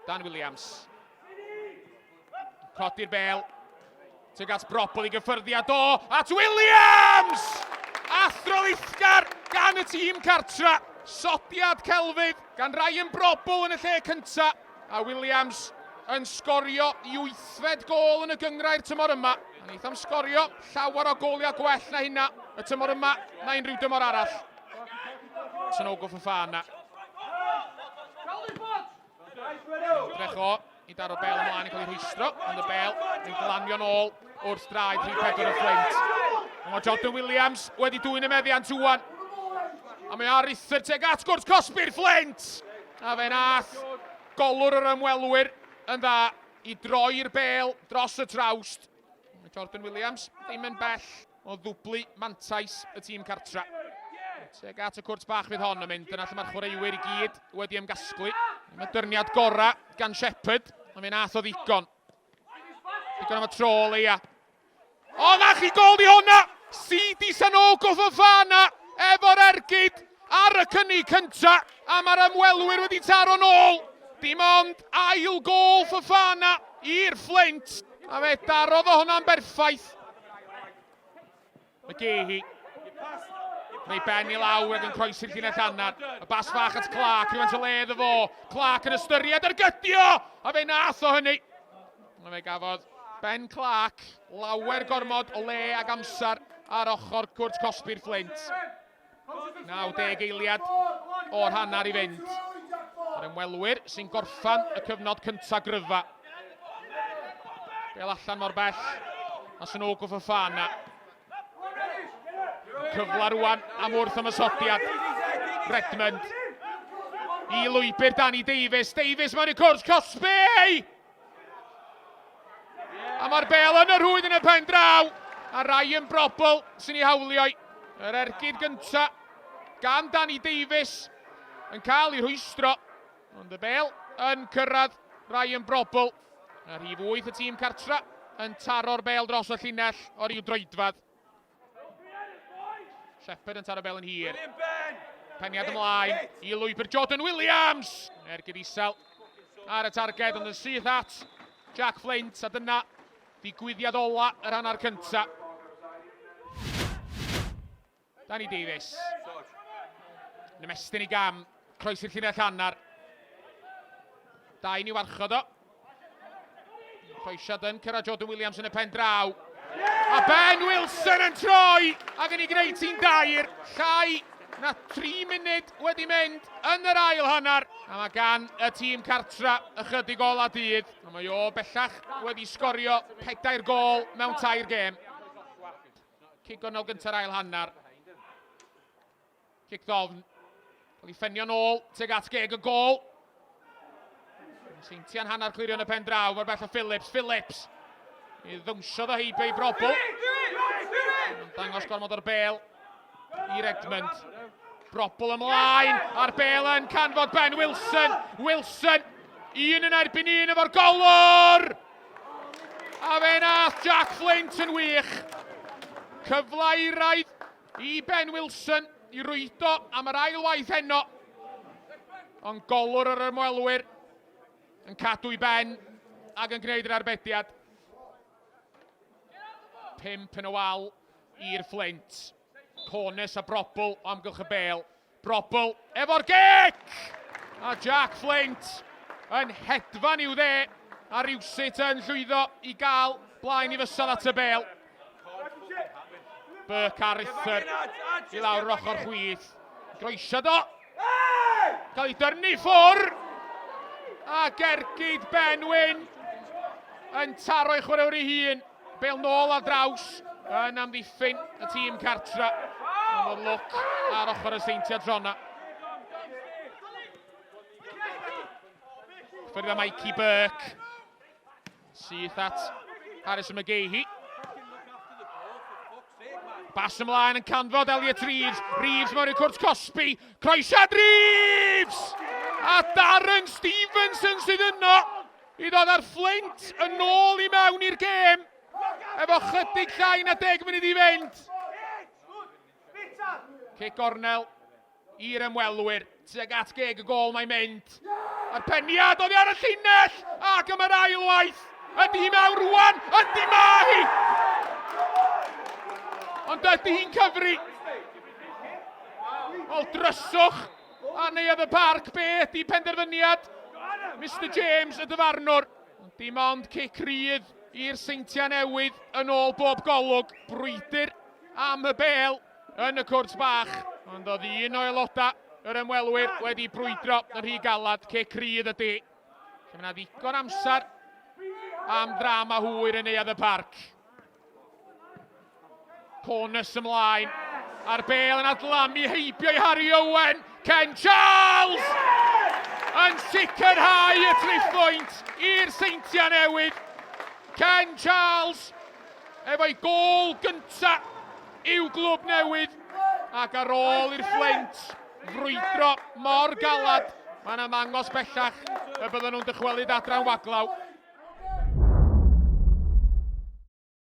Dan Williams. Codi'r bel. Tuag at Brobl i gyffyrddiad o at Williams! Athrylithgar gan y tîm cartra. Sodiad celfydd gan Ryan Brobl yn y lle cynta. A Williams yn sgorio i wythfed gol yn y gyngrair tymor yma. A wnaeth am sgorio llawer o goliau gwell na hynna y tymor yma na unrhyw dymor arall. Sanogo Fofana. Ymdrech o i daro bel ymlaen yn cael ei rhwystro, ond y bel yn glanio'n ôl wrth draed rhif 4 y Fflint. Ond mae Jordan Williams wedi dwyn y meddiant wan. A mae ar ruthr teg at gwrs cosbi'r Fflint! A fe nath golwr yr ymwelwyr yn dda i droi'r bel dros y trawst. Mae Jordan Williams ddim yn bell o ddwblu mantais y tîm cartra. Tuag at y cwrt bach fydd hon yn mynd, dyna lle mae'r chwaraewyr i gyd wedi ymgasglu. Mae dyrniad gorau gan Shepherd, ond fe nath o ddigon. Digon am y tro o leia. O, na chi gol di honna! Sidi Sanogo Fofana efo'r ergyd ar y cynnig cynta, a mae'r ymwelwyr wedi taro nôl. Dim ond ail gol Fofana i'r Fflint. A fe darodd o hwnna'n berffaith. McGahey. Rhoi ben i lawr ac yn croesi'r llinell hanner. Y bas fach at Clark, rhywfaint o le iddo fo. Clark yn ystyried ergydio! A fe nath o hynny. A fe gafodd Ben Clark lawer gormod o le ag amser ar ochr cwrt cosbi'r Fflint. 90 eiliad o'r hanner i fynd. Yr ymwelwyr sy'n gorffan y cyfnod cyntaf gryfa. Bel allan mor bell a Sanogo Fofana. Cyfle rwan am wrth ymosodiad. Redmond i lwybr Danny Davies. Davies mewn i cwrs cosbi! A mae'r bel yn y rhwyd yn y pen draw. A Ryan Brobl sy'n ei hawlio. Yr ergyd gynta gan Danny Davies yn cael ei rhwystro. Ond y bel yn cyrraedd Ryan Brobl. A rhif 8 y tîm cartra yn taro'r bel dros y llinell o ryw droedfedd. Shepherd yn taro bel yn hir. Peniad ymlaen i lwybr Jordan Williams. Ergyd isel ar y targed, ond yn syth at Jack Flint, a dyna digwyddiad ola yr hanner cynta. Danny Davies. Yn ymestyn i gam, croesi'r llinell hanner. Dau ni warchod o. Croesiad yn cyrraedd Jordan Williams yn y pen draw. A Ben Wilson yn troi ac yn ei gwneud ti'n dair. Llai na 3 munud wedi mynd yn yr ail hanner. A mae gan y tîm cartra ychydig ola dydd. A mae o bellach wedi sgorio pedair gol mewn tair gêm. Cic gornel gynta'r ail hanner. Cic ddofn. Cael ei ffenio nôl tuag at geg y gol. Seintiau'n hanner clirio yn y pen draw. Mae'r bell o Phillips. Phillips! I ddownsiodd o heibio i Brobl. Yn dangos gormod o'r bel i Redmond. Brobl ymlaen, a'r bel yn canfod Ben Wilson. Wilson, un yn erbyn un efo'r golwr! A fe nath Jack Flint yn wych. Cyfle iraidd i Ben Wilson i rwydo am yr ail waith heno. Ond golwr yr ymwelwyr yn cadw i ben ac yn gwneud yr arbediad. Pimp yn y wal i'r Flint. Cornes a Brobl o amgylch y bel. Brobl efo'r gic! A Jack Flint yn hedfan i'w dde a rywsut yn llwyddo i gael blaen i fysedd at y bel. Burke ar Rither i lawr yr ochr chwith. Groesiad o! Cael ei dyrnu ffwr! A gergyd Ben Wyn yn taro ei chwaraewr ei hun. Bel nôl ar draws yn amddiffyn y tîm cartra. Ond oedd lwc ar ochr y Seintiau Trona. Ffyrdd â Mikey Burke. Syth at Harrison McGahey. Bas ymlaen yn canfod Elliot Reeves. Reeves mewn i'r cwrt cosbi. Croesiad Reeves! A Darren Stevenson sydd yno i ddod â'r Fflint yn ôl i mewn i'r gêm efo chydig llai na deg munud i fynd. Cic gornel i'r ymwelwyr tuag at geg y gôl mae'n mynd. A'r peniad oddi ar y llinell! Ac am yr ail waith, ydy hi mewn rwan? Ydy mae hi! Ond ydy hi'n cyfri? Wel, dryswch a Neuadd y Parc, be ydy penderfyniad Mr James y dyfarnwr? Dim ond cic rydd i'r Seintiau Newydd yn ôl bob golwg. Brwydr am y bêl yn y cwrt bach, ond oedd un o aelodau yr ymwelwyr wedi brwydro yn rhy galad. Cic rydd ydy. Lle mae yna ddigon amser am ddrama hwyr yn Neuadd y Parc. Corners ymlaen. A'r bel yn adlamu heibio i Harry Owen. Ken Charles! Yn sicrhau y triphwynt i'r Seintiau Newydd. Ken Charles efo'i gôl gynta i'w glwb newydd ac ar ôl i'r Fflint frwydro mor galad, mae'n ymddangos bellach y bydden nhw'n dychwelyd adra'n waglaw.